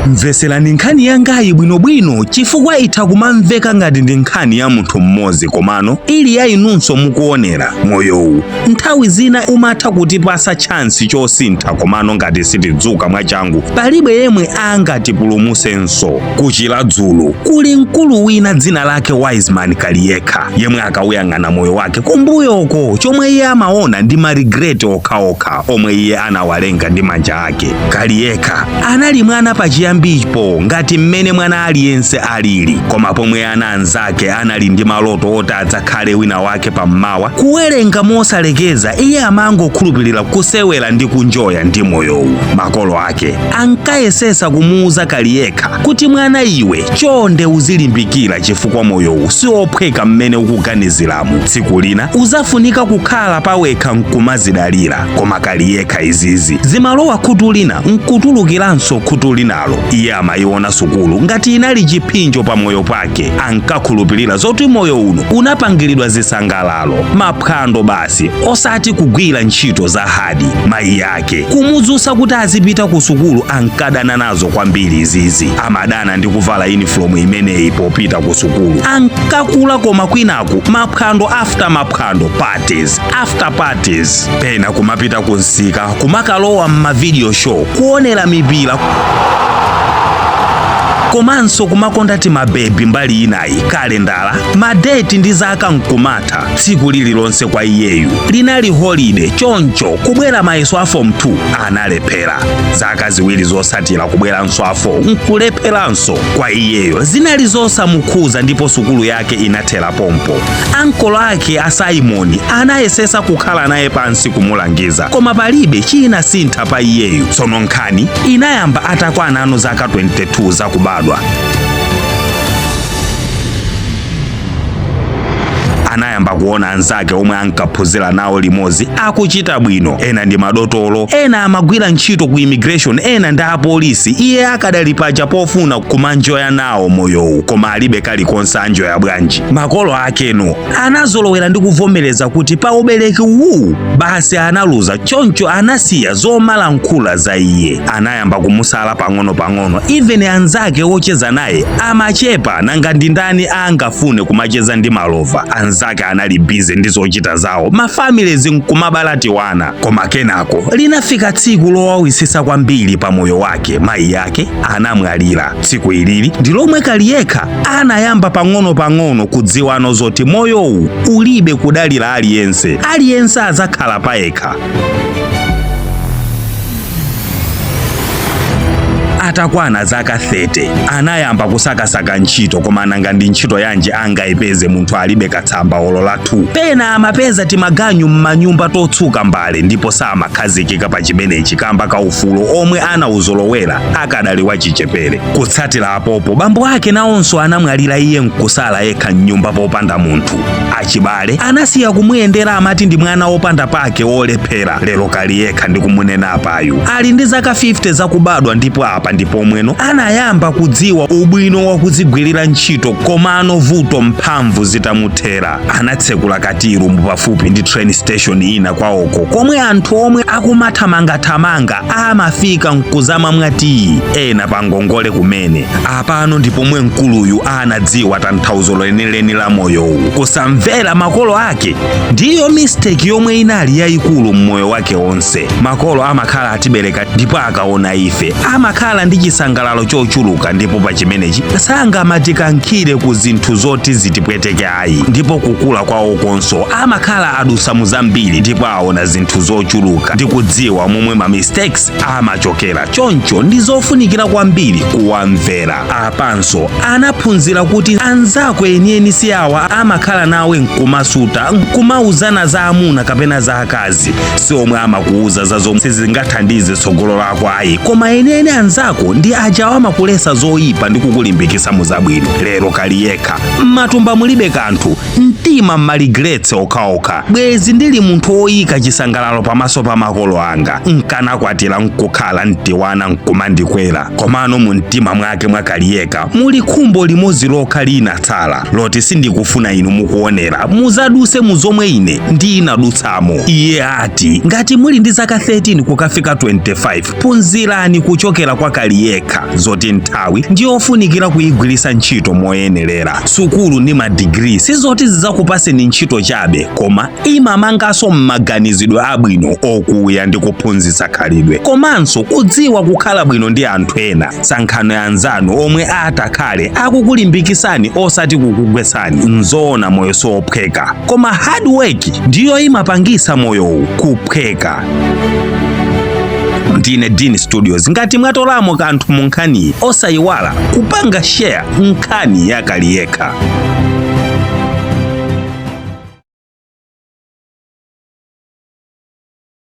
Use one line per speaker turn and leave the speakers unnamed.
Mveserani nkhani yangayi bwinobwino chifukwa itha kumamveka ngati ndi nkhani ya munthu mmodzi, komano ili ya inunso mukuonera. Moyowu nthawi zina umatha kutipasa chance chosintha, komano ngati sitidzuka mwachangu palibe yemwe angatipulumusenso. Kuchiradzulu kuli mkulu wina dzina lake Wiseman Kaliyekha, yemwe akawuyang'ana moyo wake kumbuyoko, chomwe iye amaona ndi ma regret okhaokha omwe iye anawalenga ndi manja ake. Kaliyekha anali mwana pachiyambipo ngati mmene mwana aliyense alili, koma pomwe ana anzake anali ndi maloto oti adzakhale wina wake pammawa, kuwerenga mosalekeza, iye amangokhulupirira kusewera ndi kunjoya ndi moyowu. Makolo ake ankayesesa kumuuza Kaliyekha kuti, "Mwana iwe, chonde uzilimbikira chifukwa moyowu si ophweka mmene ukuganiziramu. Tsiku lina uzafunika kukhala pawekha nkumazidalira." Koma Kaliyekha izizi zimalowa khutu lina nkutulukiranso khutu linalo. Iye amayiona sukulu ngati inali chipsinjo pa moyo pake. Ankakhulupirira zoti moyo uno unapangiridwa zisangalalo, maphwando basi, osati kugwira ntchito za hard. Mayi ake kumudzusa kuti azipita ku sukulu, ankadana nazo kwambiri izizi. Amadana ndi kuvala uniform imeneyi popita ku sukulu. Ankakula koma kwinaku maphwando after maphwando, parties after parties, pena kumapita ku msika, kumakalowa mma video show, kuonera mipira, komanso kumakonda tima baby mbali inayi. Kalendala, ma date ndi zaka nkumatha. Tsiku lililonse kwa iyeyu linali holiday. Choncho kubwera mayeso a form 2 analephera. Zaka 2 zosatira kubweranso a 4 nkulepheranso. Kwa iyeyo zinali zosamukhuza ndipo sukulu yake inathera pompo. Ankolo ake a Simoni anayesesa kukhala naye pansi kumulangiza, koma palibe chinasintha pa iyeyu. Tsono nkhani inayamba atakwanano zaka 22 zakubadwa. Anayamba kuona anzake omwe ankaphunzira nawo limodzi akuchita bwino. Ena ndi madotolo, ena amagwira ntchito ku immigration, ena ndi apolisi. Iye akadali paja pofuna kumanjoya nawo moyowu, koma alibe kalikonse, anjoya bwanji? Makolo akeno anazolowera ndi kuvomereza kuti pa ubereki uwu basi analuza, choncho anasiya zomalankhula za iye. Anayamba kumusala pang'ono-pang'ono. Even anzake ocheza naye amachepa. Nanga ndi ndani angafune kumacheza ndi malova? Anzake anali busy ndi zochita zawo, ma families nkumabala tiwana. Koma kenako linafika tsiku lowawisisa kwambiri pa moyo wake. Mayi yake anamwalira. Tsiku ilili ndi lomwe Kaliyekha anayamba pang'ono-pang'ono kudziwano zoti moyowu ulibe kudalira aliyense, aliyense adzakhala payekha. Atakwana zaka 30 anayamba kusakasaka ntchito, koma nanga ndi ntchito yanji angayipeze munthu alibe katsamba olo la 2? Pena amapeza timaganyu m'manyumba totsuka mbale, ndipo samakhazikika pa chimenechi kamba kaufulo omwe anawuzolowera akadali wachichepere. Kutsatira apopo, bambo ake nawonso anamwalira, iye nkusala yekha mnyumba popanda munthu. Achibale anasiya kumuyendera, amati ndi mwana wopanda pake, wolephera. Lero Kaliyekha ndi kumunena apayu ali ndi zaka 50 zakubadwa, ndipo apa ndi pomweno anayamba kudziwa ubwino wa kudzigwirira ntchito. Komano vuto mphamvu zitamuthera, anatsekula ka tea room pafupi ndi train station ina kwawoko, komwe anthu omwe akumathamangathamanga amafika nkuzamamwa tiyi, ena pa ngongole kumene. Apano ndi pomwe mkuluyu anadziwa tanthauzo lenileni la moyowu. Kusamvera makolo ake ndiyo mistake yomwe inali yayikulu mmoyo wake wonse. Makolo amakhala atibereka, ndipo akaona ife amakhala ndi chisangalalo chochuluka, ndipo pa chimenechi sangamatikankhire ku zinthu zoti zitipweteke ayi. Ndipo kukula kwawo konso amakhala adusa mu zambiri, ndipo aona zinthu zochuluka ndi kudziwa momwe ma mistakes amachokera. Choncho ndi zofunikira kwambiri kuwamvera. Apanso anaphunzira kuti anzako enieni si awa amakhala nawe nkumasuta, nkumauzana za amuna kapena za akazi, si omwe amakuuza za zomwe sizingathandize tsogolo lako ayi, koma enieni anzako ndi aja amakulesa zoyipa ndi kukulimbikitsa mu zabwino. Lero Kaliyekha m'matumba mulibe kanthu, mtima mma regrets okhaokha. Bwezi ndili munthu woyika chisangalalo pamaso pa makolo anga, nkanakwatira nkukhala mtiwana nkumandikwera. Komano mu mtima mwake mwa Kaliyekha muli khumbo limodzi lokha linatsala, loti sindikufuna inu mukuonera muzaduse mu zomwe ine ndinadutsamo. Iye ati ngati muli ndi zaka 13 kukafika 25, phunzirani kuchokera kwa Kaliyekha. Kaliyekha zoti nthawi ndiyofunikira kuyigwiritsa ntchito moyenerera. Sukulu ndi madigiri sizoti zidzakupaseni ntchito chabe, koma imamanganso mmaganizidwe abwino okuya ndi kuphunzitsa khalidwe komanso kudziwa kukhala bwino ndi anthu ena. Sankhani anzanu omwe atakhale akukulimbikisani osati kukugwetsani. Nzoona moyo siophweka, koma hard work ndiyo imapangisa moyowu kuphweka. Ndine Dean Studios. Ngati mwatolamo kanthu mu nkhaniyi, osayiwala kupanga share nkhani ya Kaliyekha.